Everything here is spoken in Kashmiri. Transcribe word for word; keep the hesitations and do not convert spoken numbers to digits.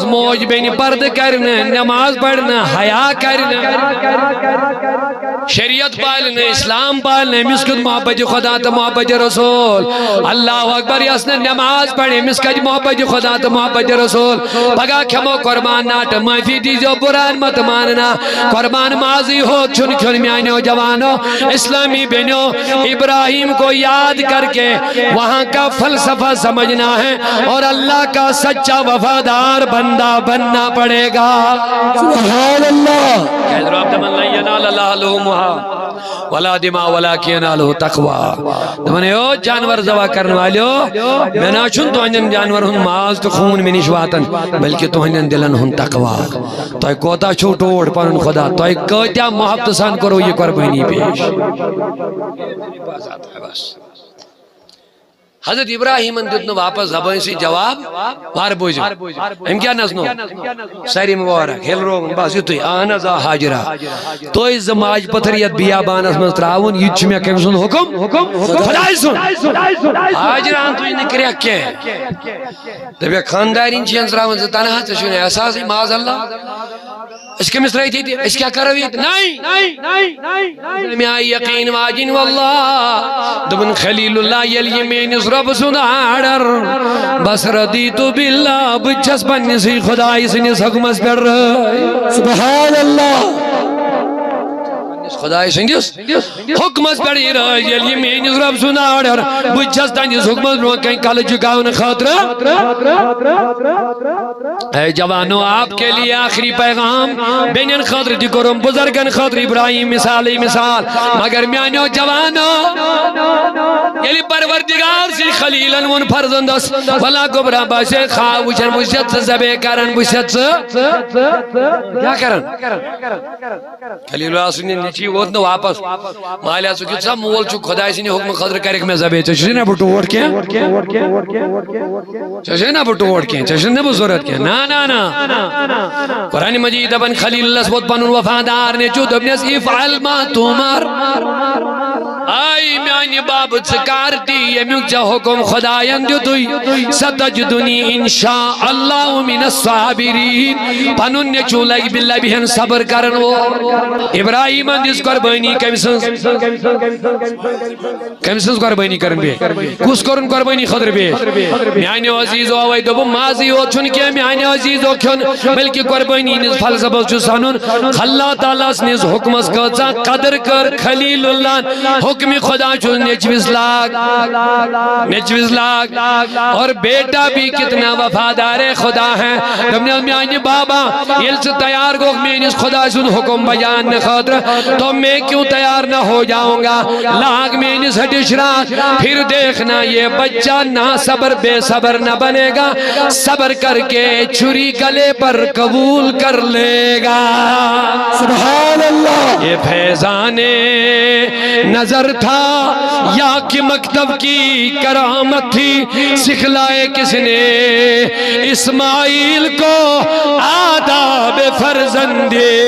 موج بیٚنہِ پردٕ کرِ نہٕ، نماز پرِ نہٕ، حیا کرِ نہٕ، شریعت پالہِ نہٕ، اسلام پالہِ نہٕ، أمِس کیُتھ محبت خدا تہٕ محبت رسول؟ اللہ اکبر، یۄس نہٕ نماز پرِ، أمِس کتہِ محبت خدا تہٕ محبت رسول؟ پگاہ کھٮ۪مو قربان ناٹہٕ، معٲفی دیٖزیو، بُران مت ماننا۔ قربان مازٕے ہوت چھُنہٕ کھیوٚن میانیو جوانو، اسلامی بیٚنیو۔ ابراہیم کو یاد کر کے وہاں کا فلسفہ سمجھنا ہے اور اللہ کا سچا وفادار بندہ بننا پڑے گا۔ سبحان اللہ۔ کیازِ رب دپان، "لن ینال اللہ لحومها ولا دماؤها ولکن ینالہ التقوی۔" دپان، "اے او جانور ذبح کرن والیو، مےٚ نہ چھُنہٕ تُہنٛدٮ۪ن جانورن ہُنٛد ماز تہٕ خوٗن مےٚ نِش واتان، بلکہِ تُہنٛدٮ۪ن دِلن ہُنٛد تقوی۔ تۄہہِ کوتاہ چھُو ٹوٹھ پنُن خدا، تۄہہِ کۭتیاہ محبتہٕ سان کوٚروٕ یہِ قۄربٲنی پیش؟" حضرت ابراہیمن دیُت نہٕ واپس زبٲنۍ سۭتۍ جواب۔ وارٕ بوٗزِو، أمۍ کیٛاہ نژنو؟ ساری مبارک، ہیلرووُن، بس یُتُے۔ اہن حظ، آ، حاجرہ۔ تُہۍ زٕ ماجہِ پٔتھر یتھ بیابانس منٛز ترٛاوُن، یہِ تہِ چھُ مےٚ کٔمۍ سُنٛد حُکم؟ خۄداے سُنٛد۔ حاجرہ ہن تُج نہٕ کرٛٮ۪کھ کینٛہہ۔ دپیکھ، خاندارِنۍ چھِ یَن ترٛاوان زٕ تنہا، ژےٚ چھُے نہٕ احساسٕے، معاذ اللہ۔ أسۍ کٔمِس ترٛٲوِتھ ییٚتہِ؟ أسۍ کیٛاہ کرو ییٚتہِ؟ نَے، نَے، نَے، نَے۔ مےٚ آیہِ یقیٖن واجِنۍ واللہ۔ دوٚپُن، خلیل اللہ، ییٚلہِ یہِ میٲنِس رۄبہٕ سُنٛد آرڈر، بس رضیت باللہ، بہٕ تہِ چھَس پننِسٕے خۄدایہِ سٕنٛدِس حُکمس پٮ۪ٹھ رٲضۍ۔ سبحان اللہ۔ پننِس خۄدایہِ سٕنٛدِس حُکمس پٮ۪ٹھ یہِ رٲضۍ، ییٚلہِ یہِ میٲنِس رۄبہٕ سُنٛد آرڈر، بہٕ تہِ چھَس تہنٛدِس حُکمس برونٛہہ کنہِ کلہٕ جُکاونہٕ خٲطرٕ۔ اے جوانو، آپ کے لیے آخری پیغام۔ بیٚنٮ۪ن خٲطرٕ تہِ کوٚرُم، بُزرگن خٲطرٕ ابراہیم مثالٕے مثال۔ مگر میانیو جوانو، ییٚلہِ پروردگار سٕنٛدِ خلیلن ووٚن فرزندس، ولا گوٚبرا باسے خواب وٕچھن، بہٕ چھُس ژٕ ذبح کران، بہٕ چھُس ژٕ کیٛاہ کران؟ خلیل اللہ سُنٛد نیٚچی ووت نہٕ واپس۔ مالیا، ژٕ کیُتھ سا مول چھُکھ، خۄداے سٕنٛدِ حُکمہٕ خٲطرٕ کرکھ مےٚ ذبح؟ ژےٚ چھُے نہ بہٕ ٹوٹھ کینٛہہ؟ ژےٚ چھُے نہ بہٕ ٹوٹھ کینٛہہ؟ ژےٚ چھُے نہ بہٕ ضوٚرتھ کینٛہہ؟ نہ، نہ، نہ۔ قرآن مجید دپان، خلیل اللہس ووت پنُن وفادار نیٚچو، دوٚپنس، "افعل ما تؤمر۔" آے میانہِ بب، ژٕ کر تہِ ییٚمیُک ژےٚ حُکم خۄداین دیُتُے۔ "ستجدنی ان شاء اللہ من الصابرین۔" پنُن نیٚچو لگہِ بہِ لبہِ ہن صبر کرن وول۔ ابراہیمن دِژ قۄربٲنی کٔمۍ سٕنٛز؟ کٔمۍ سٕنٛز قۄربٲنی کرن بے؟ کُس کرُن قۄربٲنی خٲطرٕ بے؟ میانیو عزیزو، اوے دوٚپُم، مازٕے یوت چھُنہٕ کینٛہہ میانیو عزیزو کھیوٚن، بلکہِ قۄربٲنی ہٕنٛدِس فلسفس چھُ سنُن۔ اللہ تعالیٰ سٕنٛدِس حُکمس کۭژاہ قدر کٔر خلیل اللہن۔ حُکمِ خدا چھُ نیٚچوِس لاگ، نیٚچوِس لاگ۔ اور بیٹا بھی کتنا وفادار خدا ہے۔ دوٚپنس، میانہِ بابا، ییٚلہِ ژٕ تیار گوٚکھ میٲنِس خۄداے سُنٛد حُکم بجاونہٕ خٲطرٕ، تو میں کیوں تیار نہ ہو جاؤں گا؟ لاگ میٲنِس ہٹِس شراکھ، پھر دیکھنا یہ بچہ ناصبر بے صبر نہ بنے گا، صبر کر کے چھری گلے پر قبول کر لے گا۔ سبحان اللہ۔ یہ فیضان نظر تھا یا کہ مکتب کی کرامت تھی؟ سکھلائے کس نے اسماعیل کو آداب فرزندی؟